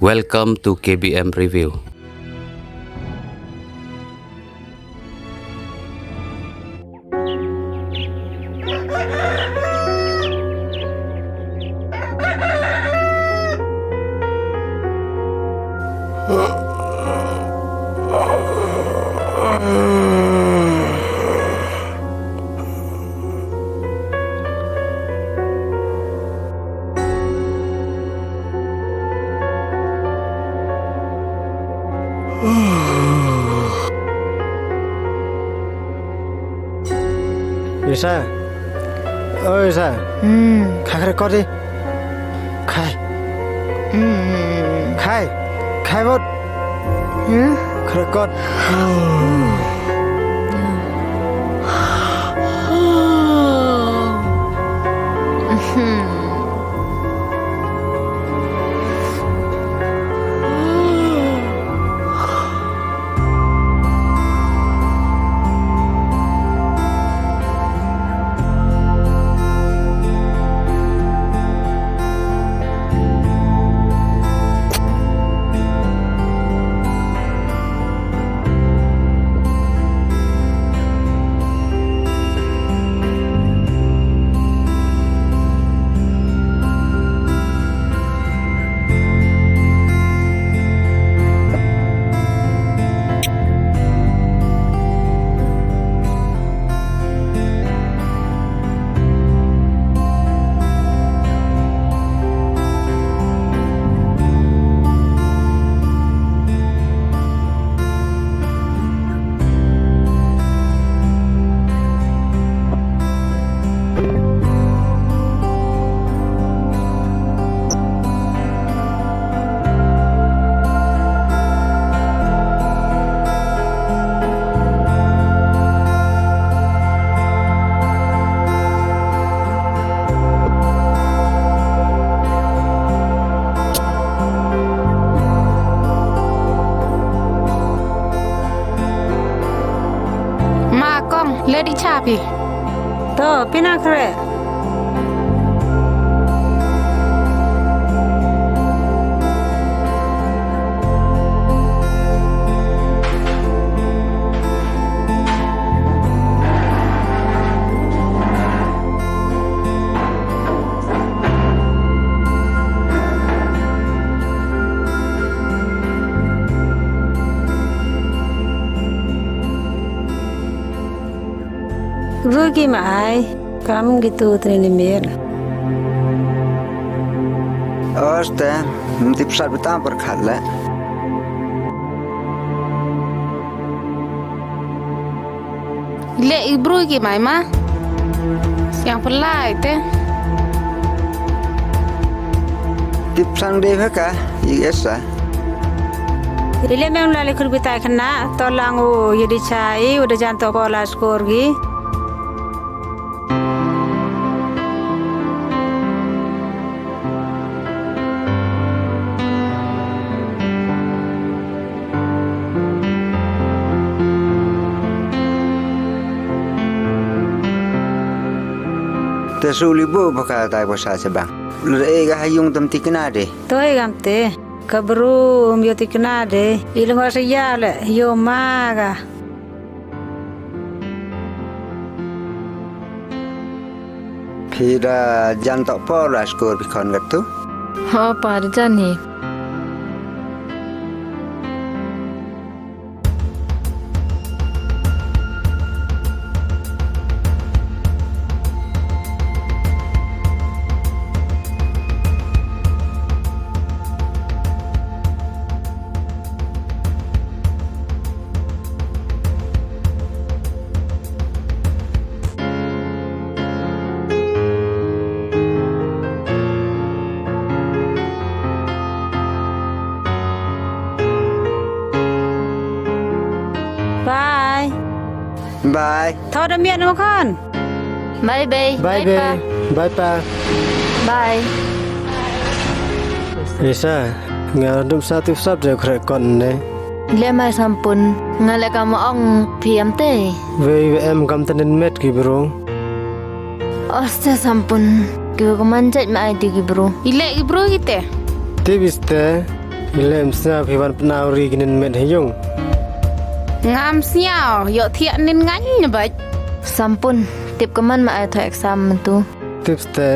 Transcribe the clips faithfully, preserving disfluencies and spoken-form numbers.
Welcome to K B M Review. Isa. Oi, Isa. Hmm. Khai, khai kot di. Hmm. Khai. Khai bot. Hmm? Khai kot. Hmm. Ma kong, leh dih cha phi. To, phi nang khreh. Ruh ki ma ai, kam ki tu trini mir. Oste, mtip sat betang perkhat le. Leh i bru ki mai ma. Siang pelai te. Tip sang dei ha ka, i esa. Ile mem la le khur bitai khana, to lang u yedi chai, u da jan to ko la skor gi. Te suli bu baka tai basa sebang. Lur e ga hayung tam tikna de. Toi gam te. Ka bru um yo tikna de. Ilung asa ya le yo ma ga. Phi da jan tok por la skur phi khon katu. Ho pa da jan hi. Bye. Bye. Tho da miat mo khon. Bye bye. Bye bye. Bye pa. Bye. Isa, nga dum sa tu sap de khrek kon ne. Le mai sampun, nga le kam ong phi am te. Wei wei em kam tanin met ki bru. Oste sampun, ki ko man jait ma ai ti ki bru. Ile ki bru ki te. Te biste. Ngi lem sñiaw phi wan pynau ri kinin met ha yung. Ngam sñiaw, ïoh thiah nin ngañ ne bait. Sampun, tip ka man ma ai thoh exam myntu. Tip ste.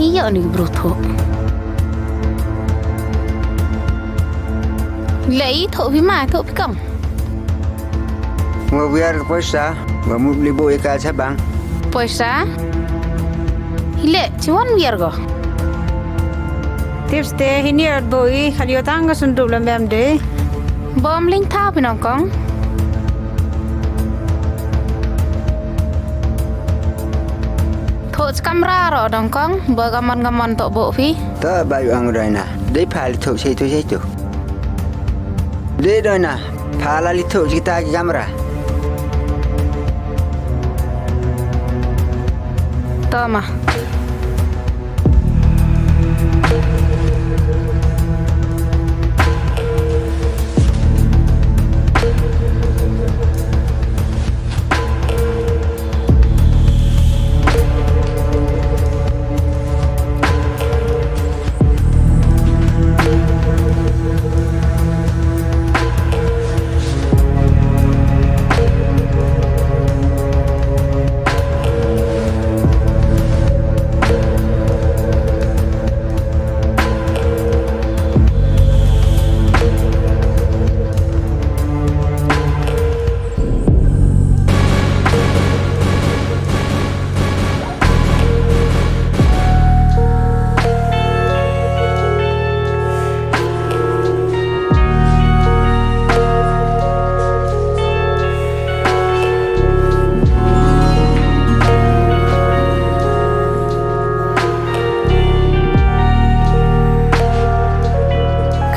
Ïoh ni bru thoh. Lei thoh phi ma, thoh phi kong. Nga wiar ka poisa, nga mut li bo ika chabang. Poisa? Ile, chiwan wiar go. Tip ste hini at bo i, khali otang ka sundup lam bam de. Bom ling tha pi nongkong. Thoh chi kamra ro dong kong, ba gamon gamon toh bo phi. Ta ba yu ang roi na. Dei pha li thoh sei tu sei tu. Dei doi na. Pha la li thoh chi ta ki kamra. Toma.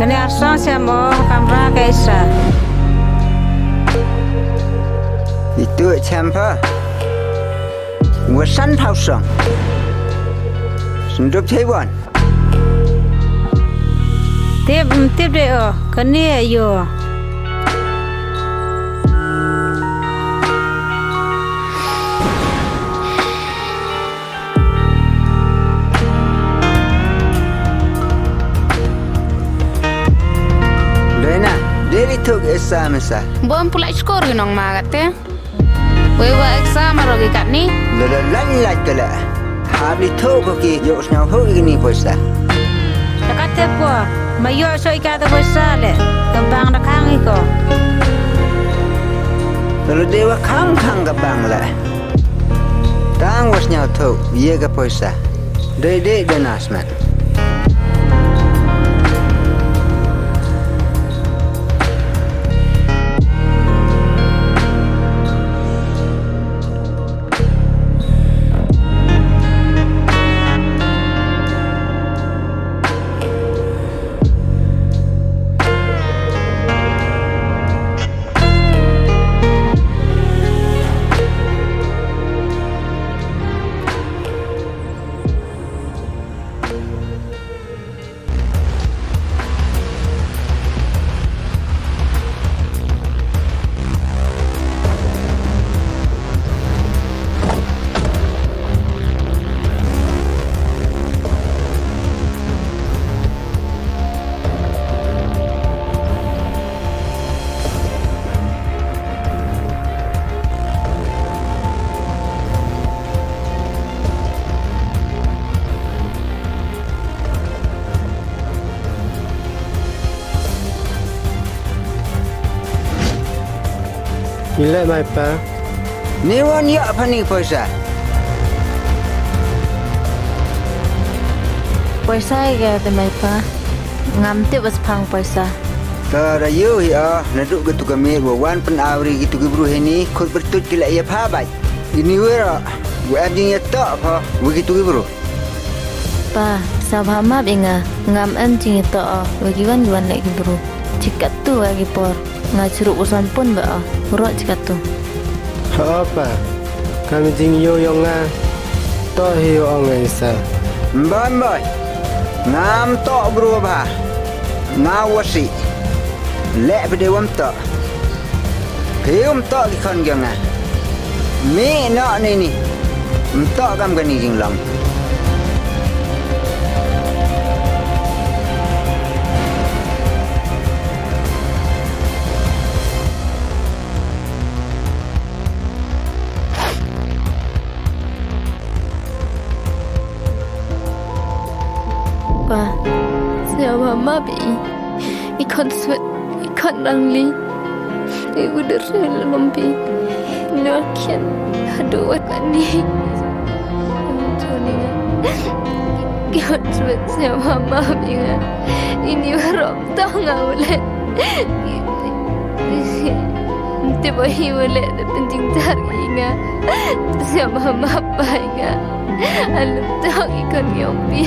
Kane ar song siam o kamra ka isa. Itu champa. Wasan phaw song. Sundup thei wan. Tip, mm, tip de o. Kane ayo. Dena, deli tuk esa mesa. Bom pulak skor ginong magat te. Wei wa exam aro ki katni. Lala lañ lañ kala. Hap li thoh ko ki ïoh sñiaw thoh ki ni poisa. Ka kat te po, ma ïoh soi ka te poisa le. Ka bang da khang i ko. Lala de wa khang khang ka bang la. Tang wa sñiaw thoh ye ka poisa. Dei dei de nas man. Ngi leh mai pa. Ni wan ïa pha ni poisa. Poisa ïa te mai pa. Ngam tip ba shaphang poisa. Ta da ïoh hi ah, naduh katu ka miet wa wan pyn-awri kitu ki bru hini, khut pyrtuit ki la ïa pha bait. Ini wira, wa em jingïatoh pha, wa kitu ki bru. Pa, sa bha map ïa nga, ngam em jingïatoh ah, wa ki wan ki wan leh ki bru. Chi katu wa ki por, nga chirup u Sanpun ba ah, u roh chi katu. Ha pa, kam jingïoh ïong nga, toh hi ïong nga isa. Mboi mboi, ngam toh bru ba, nga wasi, leh phi dei wam toh. Phi um toh ki khon jong nga. Mih noh nini. Um toh kam kani jinglong. Pa, sngewbha map ïa i. I khon swet, i khon rangli. I u dei rel lom phi. Nor khian haduh wat kani. Ki khon swet sngewbha map ïa nga. Ini warom tong nga u leh. Te ba hi u leh te pynjynjar ïa nga. Sngewbha map pa ïa nga. Alum tong i khon ïong phi.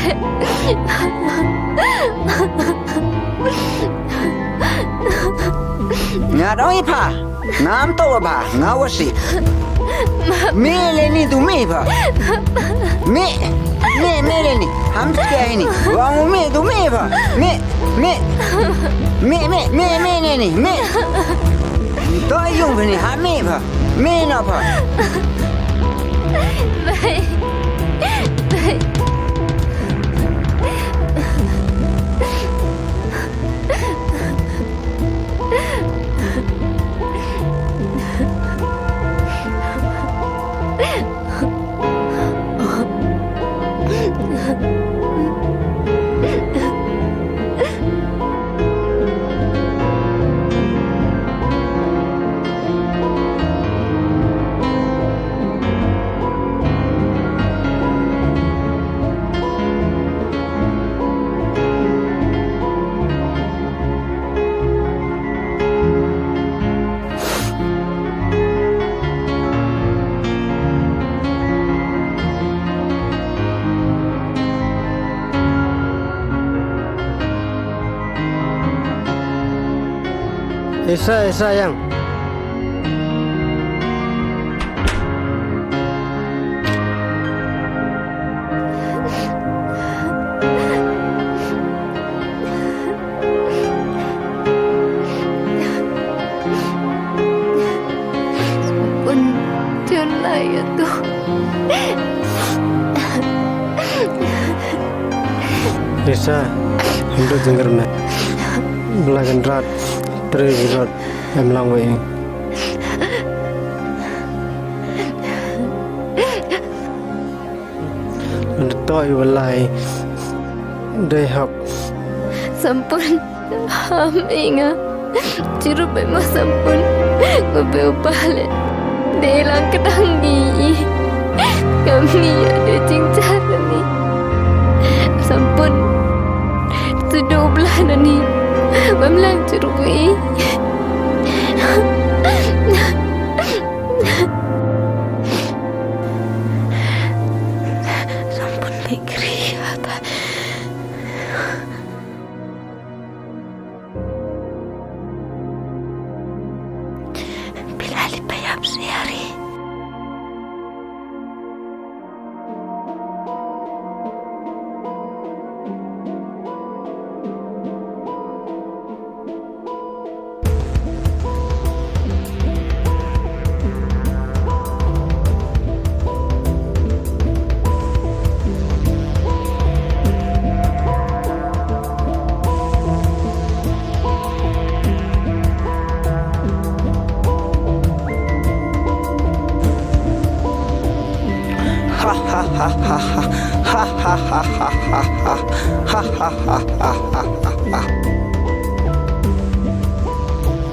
Nga dong i pha. Ngam toh ba pha, nga wasi. Mih leni tu mih pha. Mih, mih, mih leni. Ham setia ini. Wang mih tu mih pha. Mih, mih. Mih, mih, mih, mih leni. Mih. Toh yung bini, ha mih pha. Mih noh pha. Bye. Bye. Isa, isa yang. Bun, jun lai atu. Lisa, hynrei jingkyrmen. Bla kan rat, tri birot, em lang wei. Nda toh i walai. Dei hok. Sampun. Ham inga. Chirup bai ma sampun. Ko be upale. Dei lang kedang ni. Kami ada jingjar ni. Sampun. Sudu belah ni. Bam lang chirup i. Sampun baik kri ata. Pila li payap siari.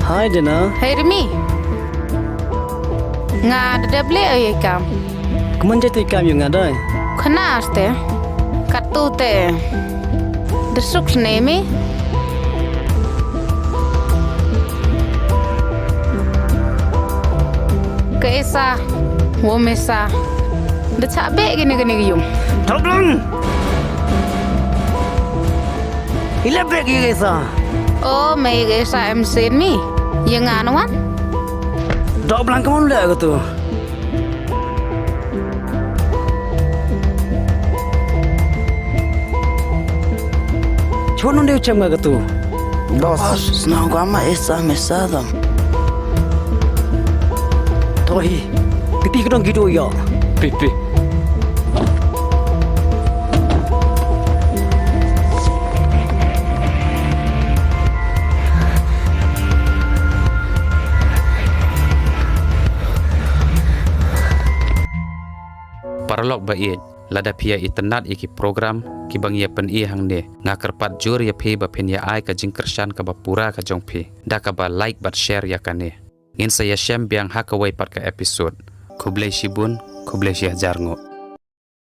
Hi, Dina. Hey, Rimi. Nga da dep leh ïa i kam. Kumno jait i kam ïa nga dei? Khana ste. Katto te. Da suk sne mi. Ka esa. Wo mesa. Da chah beh kine kine ki yung. Toblang! Ila beh ki esa. Oh, me esa em sen mi. Ïa nga na wan. Toblang, kumno leh katu? Chon nonde u chem nga katu. Boss, sna gwa ma esa mesa dam. Tohi. Pipi kedong gitu ya. Pipi. Paralok ba ïeit, lada phi ïa itynnad ïa ki program kiba ngi ïa pyni hangne, nga kyrpad jur ïa phi ba phin ïa ai ka jingkyrshan kaba pura ka jong phi da kaba like bad share ïa kane. Ngin sa ïashem biang ha kawei pat ka episode. Khublei shibun, khublei shihajar nguh.